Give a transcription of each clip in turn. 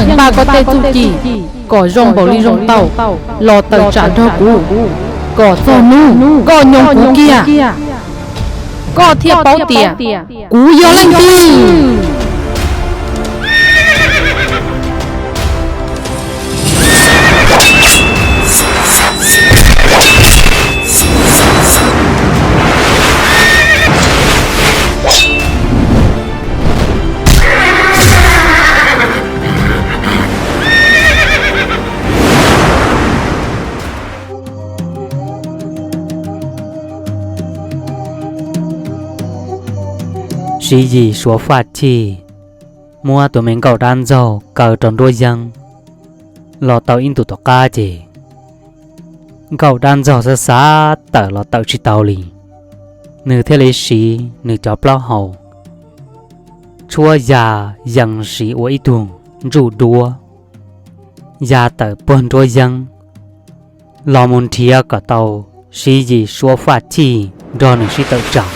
Yeej npaj koj tej txuj ci kom zoo npaum li zoo tau los tawm tsam nrog kuv, kom txog hnub koj nyoog kuv kiag, koj thiaj paub tias kuv yog leej twg. Siv Yim Suav Faj Chij muab tus me nkauj dab ntxaug kaw rau nruab yeeb los tau ib ntus tom qab ces nkauj dab ntxaug xav xav tawm los tawm tsis tau li, nws thiaj li siv nws cov plaub hau tshuab ya yees siv ua ib tug ntsuj duab ya tawm puag nruab yeeb los mus nrhiav kom tau Siv Yim Suav Faj Chij nrog nws sib tawm tsam.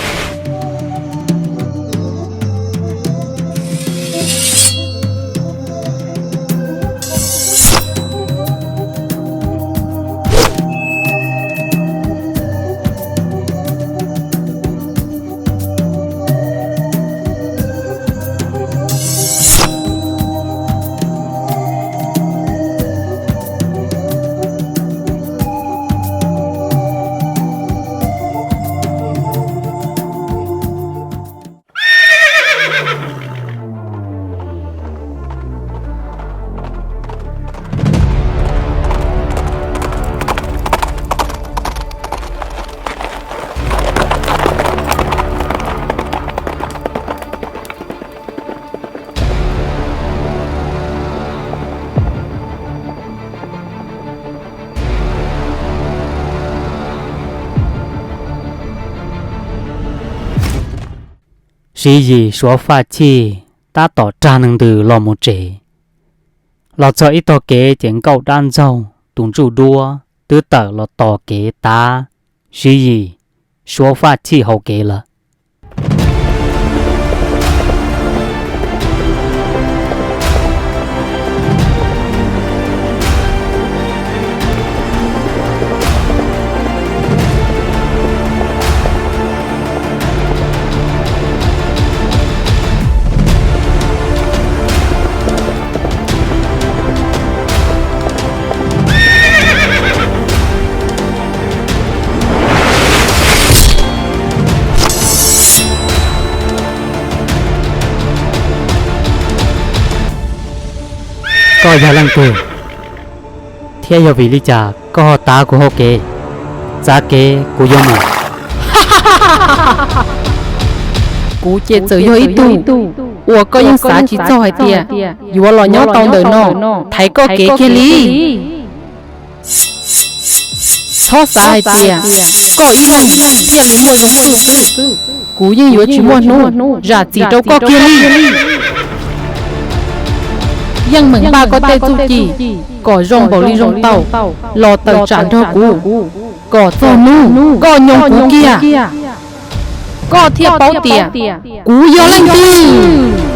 Siv Yim Suav Faj Chij tab tom rag neeg ntws los mus tsev, los txog ib tog kev ces nkauj dab ntxaug tus ntsuj duab twb tawm los tos kev tav Siv Yim Suav Faj Chij hauv kev lawm. Koj yog leej twg, thiab yog vim li cas koj ho tav kuv hauv kev? Txav kev, kuv yuav mus. Kuv ces txawm yog ib tug uas koj yeej xav tsis txog hais tias yuav los nyob tau ntawm no thaiv koj kev kiag li. Txhob xav hais tias koj ib leeg thiaj li muaj zoo xwb, kuv yeej yuav tsis muaj hnub zam txim rau koj kiag li. Yeej meem npaj koj tej txuj ci kom zoo npaum li zoo tau los tawm tsam nrog kuv, kom txog hnub koj nyoog kuv kiag, koj thiaj paub tias kuv yog leej twg.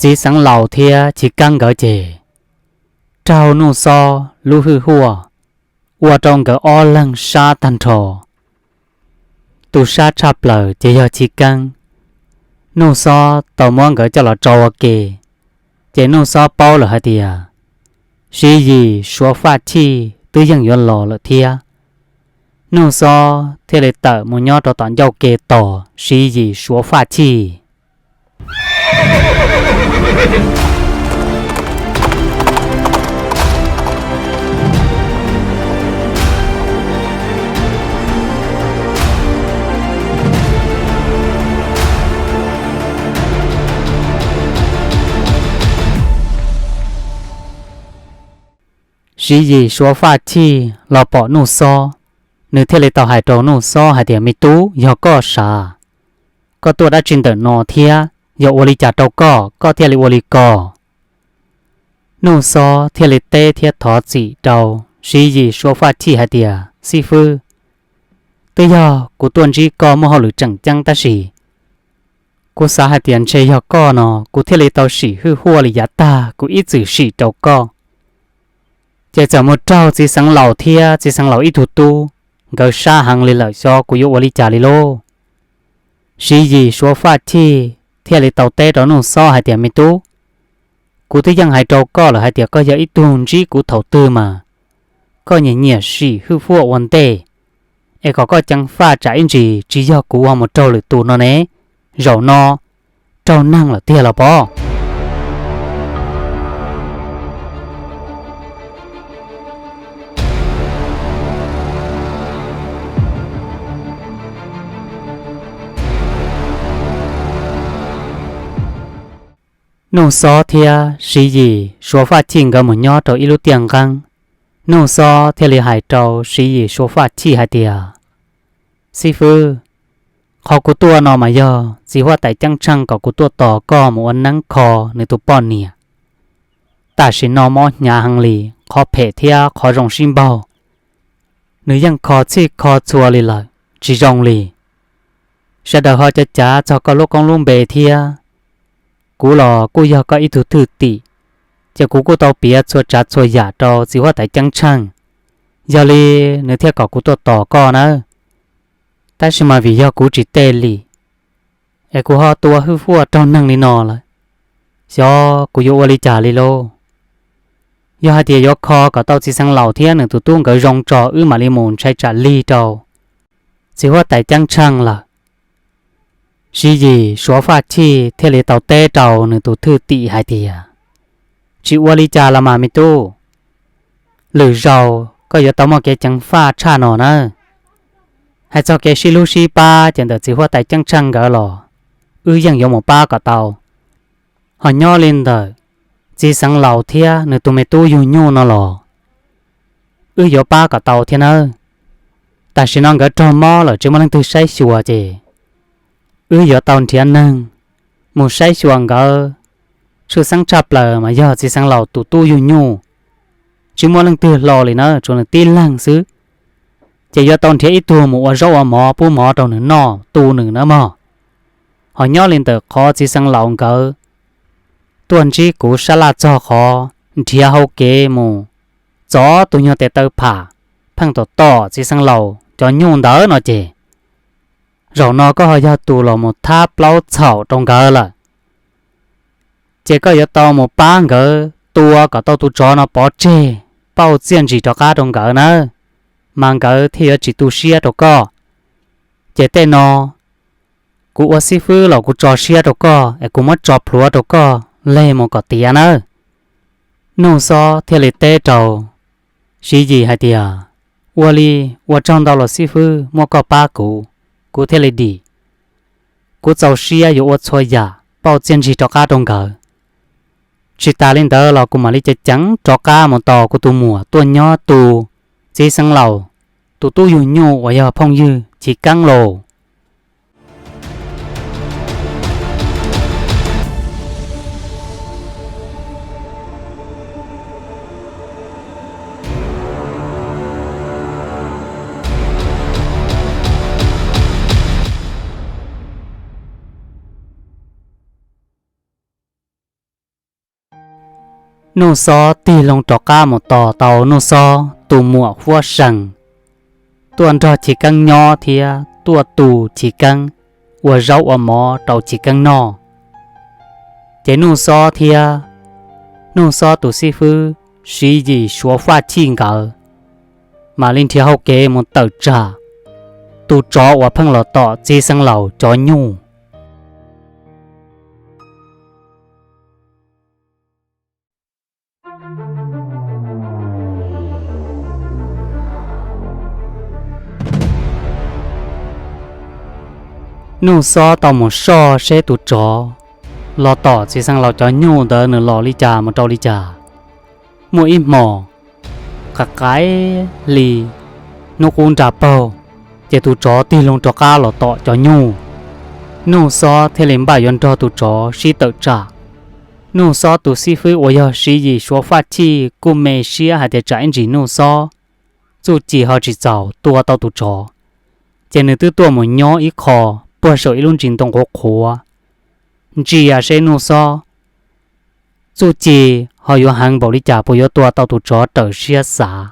Txiv Xeev Laus thiab Chiv Keeb nkawd ces raug Nuj Xob lub hwj huaj ua rau nkawd ob leeg sab tag nrho. Tus sab tshaj plaws ces yog Chiv Keeb. Nuj Xob tau muab nkawd coj los tso ua ke, ces Nuj Xob paub lawm hais tias Siv Yim Suav Faj Chij twb yeej yuav los lawm thiab. Nuj Xob thiaj li tawm mus nyob rau tom ncauj ke tos Siv Yis Suav Faj Chij. Siv Yis Suav Faj Chij los pom Nuj Xob, nws thiaj li tau hais rau Nuj Xob hais tias, Me tub, yog koj sav, koj tuaj dab tsi ntawm no thiab? Yog ua li cas rau koj, koj thiaj li ua li ko? Nuj Xob thiaj li teb thiab thov txim rau Siv Yis Suav Faj Chij hais tias, Xib fwb, twb yog kuv tuaj ntsib koj muaj hauj lwm tseem ceeb tab sis kuv xav hais tias ntshe yog koj no kuv thiaj li tau sim hwj huaj li yav tag kuv ib txwm sim rau koj. Ces txawm mus raug txiv xeev laus thiab txiv xeev laus ib tug tub, nkawd sab heev li lawm, xyov kuv yuav ua li cas li lauj. Siv Yis Suav Faj Chij thiaj li tau teb rau Nuj Xob hais tias, Me tub, kuv twb yeej hais rau koj lawm hais tias koj yog ib tug ntsib kuv thaum twg mas koj nyiam nyiam sim hwj huaj ua ntej, es kom koj ceev faj tsam ib ntsis tsis yog kuv ho mus raug lwm tus no ne. Zaum no raug neeg lawm tiag los pob? Nuj Xob thiab Siv Yis Suav Faj Chij nkawd mus nyob rau ib lub tiaj nqeeb. Nuj Xob thiaj li hais rau Siv Yis Suav Faj Chij hais tias, Xib fwb, qhov kuv tuaj no mas yog txiv huab tais ceeb tsheej kom kuv tuaj tos koj mus ua neeb kho nws tus poj niam. Tam sim no mob hnyav heev li, qhov phem thiab qhov zoo sib npaug, nws yeej kho txhij kho txhua li lawm, tsis zoo li. Sawv daws ho cav cav txog koj lub koob lub npe thiab, kuv los kuj yog koj ib tug thwj tim, ces kuv kuj tau piav txhua tsav txhua yam rau txiv huab tais ceeb tsheej, yog li nws thiaj kom kuv tuaj tos koj nawb. Tab sis mas vim yog kuv tsis tej li, es kuv ho tua hwj huaj raug neeg li no lawm, xyov kuv yuav ua li cas li lauj. Yog hais tias yuav kho kom tau txiv xeev laus thiab nws tus tub nkawd zoo tso wb mam li mus ntshai tsam lig rau txiv huab tais ceeb tsheej lawm. Siv Yis Suav Faj Chij thiaj li tau teb rau nws tus thwj tim hais tias, Tsis ua li cas los mas me tub, lwm zaus koj yuav tau muaj kev ceev faj tshaj no nawb. Hais txog kev sib hlub sib pab ces ntawm txiv huab tais ceeb tsheej nkawd los wb yeej yuav mus pab kom tau. Ho nyob li ntawm txiv xeev laus thiab nws tus me tub yug nyuj no los wb yuav pab kom tau thiab nawb. Tam sim no nkawd raug mob lawm tsis muaj leej twg saib xyuas ces wb yuav tau nrhiav neeg mus saib xyuas nkawd. Tshwj xeeb tshaj plaws mas yog txiv xeev laus tus tub yug nyuj, tsis muaj leej twg hlo li na, tsuas nws tib leeg xwb. Ces yuav tau nrhiav ib tug mus ua zaub ua mov pub mov rau nws noj tu nws na mog. Ho nyob li ntawm qhov txiv xeev laus nkawd tuaj ntsib kuv sab laj txog qhov nrhiav hauv kev mus txov tus nyuag tes taw pham pheej tom tom txiv xeev laus cov nyuj ntawd no ces, zaum no koj ho yog tus los mus thab plaub txhaum rau nkawd lawm. Ces koj yuav tau mus pab nkawd tua kom tau tus tsov no pov tseg, pauj txiaj ntsig rov qab rau nkawd nawb, mas nkawd thiaj yuav tsis tu siab rau koj. Ces tej no kuv ua xib fwb los kuv tso siab rau koj es kuv muab tso plhuav rau koj leg mus kom tiav nawb. Nuj Xob thiaj li teb rau Siv Yis hais tias, Ua li, ua tsaug ntau los xib fwb, muaj koj pab kuv, kuv thiaj li dim. Kuv txaus siab yuav ua txhua yam pauj txiaj ntsig rov qab rau nkawd. Tsis tas li ntawd los kuv mam li ceev ceev rov qab mus tos kuv tus muam tuaj nyob tu txiv xeev laus tus tub yug nyuj uas yog phooj ywg Chiv Keeb lauj. Nuj Xob tig loo rov qab mus tos tau Nuj Xob tus muam Huab See tuaj nrog Chiv Keeb nyob thiab tuaj tu Chiv Keeb, ua zaub ua mov rau Chiv Keeb noj. Ces Nuj Xob thiab Nuj Xob tus xib fwb Siv Yis Suav Faj Chij nkawd mam li nrhiav hauv kev mus tawm tsam tus tsov uas pheej los tom txiv xeev laus cov nyuj. Nuj Xob tau mus soj seb tus tsov los tom txiv xeev laus cov nyuj ntawd nws los li cas mus rau li cas. Muaj ib hmos, qaim qaim hli, hnub qub nra paug, ces tus tsov tig loo rov qab los tom cov nyuj. Nuj Xob thiaj li npaj yuav nrog tus tsov sib tawm tsam. Nuj Xob tus xib fwb uas yog Siv Yim Suav Faj Chij kuj me siab hais tias tsam ib ntsis Nuj Xob txuj ci ho tsis txaus tua tau tus tsov, ces nws twb tuaj mus nyob ib qho puag saum ib lub ntsis ntoo qhuav qhuav, ntsia seb Nuj Xob txuj ci ho yuav heev npaum li cas, puas yuav tua tau tus tsov raws siab xav.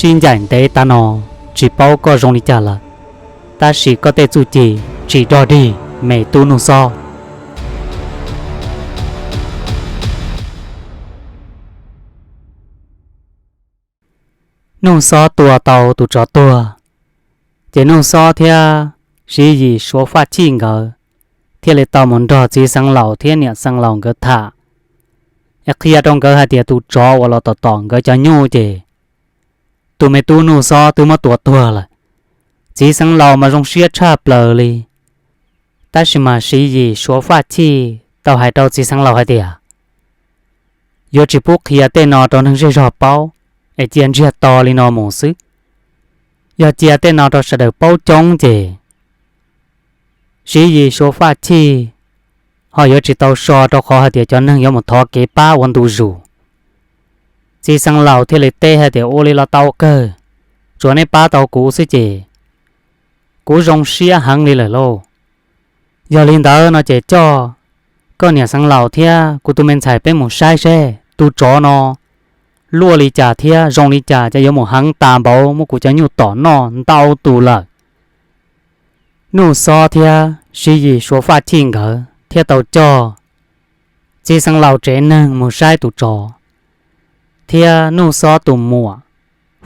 Sib ncaim ntev tas no, tsis paub koj zoo li cas lawm, tab sis koj tej txuj ci tsis dog dig, me tub Nuj Xob. Nuj Xob tua tau tus tsov tuag, ces Nuj Xob thiab Siv Yim Suav Faj Chij nkawd thiaj li tau mus nrog txiv xeev laus thiab niam xeev laus nkawd tham, es qhia rau nkawd hais tias tus tsov uas los tom tom nkawd cov nyuj ces tus me tub Nuj Xob twb muab tua tuag lawm. Txiv xeev laus mas zoo siab tshaj plaws li, tab sis mas Siv Yim Suav Faj Chij tau hais rau txiv xeev laus hais tias yuav tsis pub qhia tej no rau neeg zej zog paub, es cia ntsiag to li no mus xwb. Yog cia tej no rau sawv daws paub coob ces Siv Yim Suav Faj Chij ho yuav tsis tau so, rau qhov hais tias cov neeg yuav mus thov kev pab ua ntu zus. Txiv xeev laus thiaj li teb hais tias ua li los tau kawg, tsuas neb pab tau kuv xwb ces kuv zoo siab heev li lawm lauj. Yog li ntawd no ces coj koj niam xeev laus thiab kuv tus me ntxhais peb mus saib seb tus tsov no luaj li cas thiab zoo li cas, ces yuav mus heev tas npaum muab kuv cov nyuj tom noj ntau tus lawm. Nuj Xob thiab Siv Yim Suav Faj Chij nkawd thiaj tau coj txiv xeev laus tsev neeg mus saib tus tsov, thiab Nuj Xob tus muam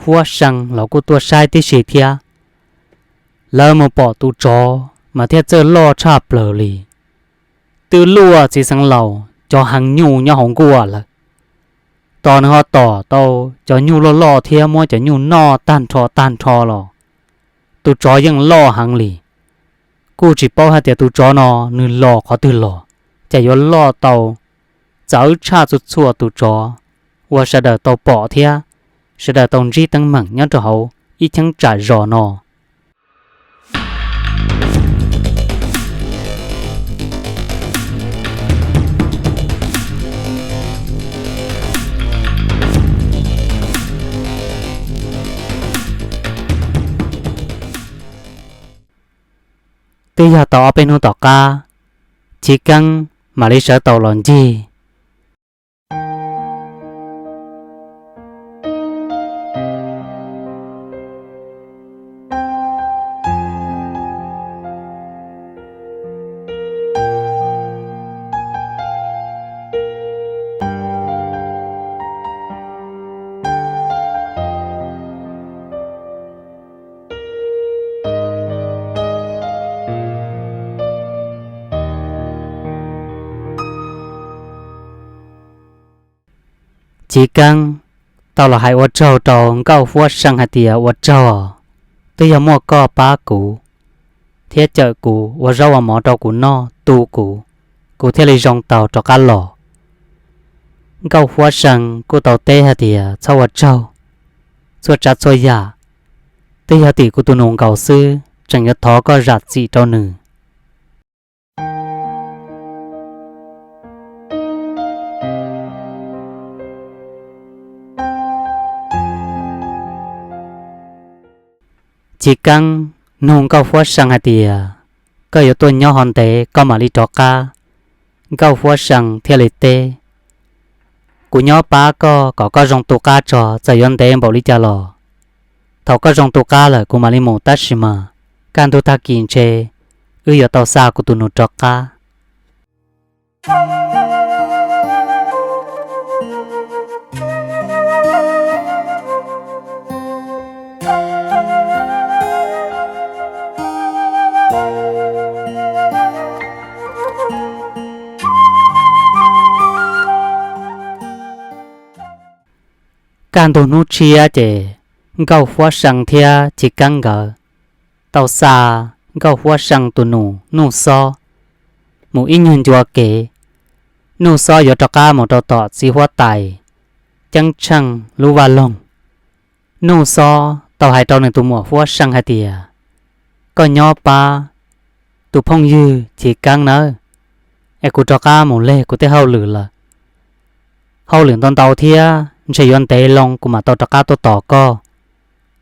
Huab See los kuj tuaj saib tib si thiab. Lawv mus pom tus tsov mas thiaj txawj loj tshaj plaws li, twb luaj txiv xeev laus cov heev nyuj nyob hauv nkuaj lawm. Tos nws ho tom tau cov nyuj loj loj thiab muab cov nyuj noj tag nrho tag nrho los tus tsov yeej loj heev li. Kuj tsis paub hais tias tus tsov no nws los qhov twg los, ces yuav loj tau txawv tshaj txhua txhua tus tsov uas sawv daws tau pom thiab sawv daws tau ntsib teeb meem nyob rau hauv ib cheeb tsam zos no. Twb yog tau ob peb hnub tom qab, Chiv Keeb mam li sawv tau los ncig. Chiv Keeb tau los hais ua tsaug rau Nkauj Huab See hais tias, ua tsaug, twb yog muaj koj pab kuv thiab cawm kuv, ua zaub ua mov rau kuv noj, tu kuv, kuv thiaj li zoo taus rov qab los. Nkauj Huab See kuj tau teb hais tias, txhob ua tsaug, txhua tsav txhua yam twb yog tim kuv tus nus nkaus xwb, tseem yuav thov koj zam txim rau nws. Chiv Keeb nug Nkauj Huab See hais tias, koj yuav tuaj nyob ho ntev koj mam li rov qab? Nkauj Huab See thiaj li teb, kuv nyob pab koj kom koj zoo tu qab tso, txawm yuav ntev npaum li cas los thaum koj zoo tu qab lawm kuv mam li mus, tab sis mas kaj ntug tag kis ntshe wb yuav tau xa kuv tus nus rov qab. Kaj ntug hnub tshiab ces Nkauj Huab See thiab Chiv Keeb nkawd tau xa Nkauj Huab See tus nus Nuj Xob mus ib nyuag ncua kev. Nuj Xob yuav rov qab mus rau tom txiv huab tais Ceeb Tsheej lub vaj loog. Nuj Xob tau hais rau nws tus muam Huab See hais tias, koj nyob pab tus phooj ywg Chiv Keeb nawb, es kuv rov qab mus leg kuv tej hauj lwm lawm. Hauj lwm ntau ntau thiab ntshe yuav ntev loo kuv mam tau rov qab tuaj tos koj.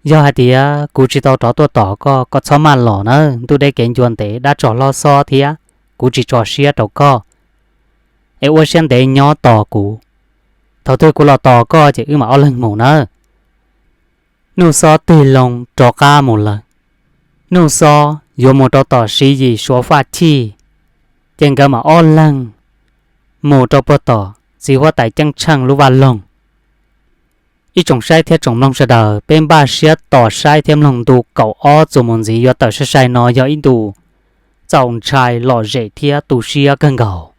Yog hais tias kuv tsis tau rov tuaj tos koj, koj txhob maj los nawb, ntuj deb kev ncua ntev dab tsog hlob xob thiab, kuv tsis tso siab rau koj. Es ua siab ntev nyob tos kuv, thaum twg kuv los tos koj ces wb mam ob leeg mus nawb. Nuj Xob tig loo rov qab mus lawm. Nuj Xob yuav mus rau tom Siv Yim Suav Faj Chij, ces nkawd mam ob leeg mus rau puag tom txiv huab tais Ceeb Tsheej lub vaj loog. Ib tsoom saib thiab tsoom mloog sawv daws, peb npaj siab tos saib thiab mloog ntu kaum ob txuas mus ntxiv, yuav tawm sai sai no yog ib ntu txaus ntshai lom zem thiab tu siab kawg nkaus.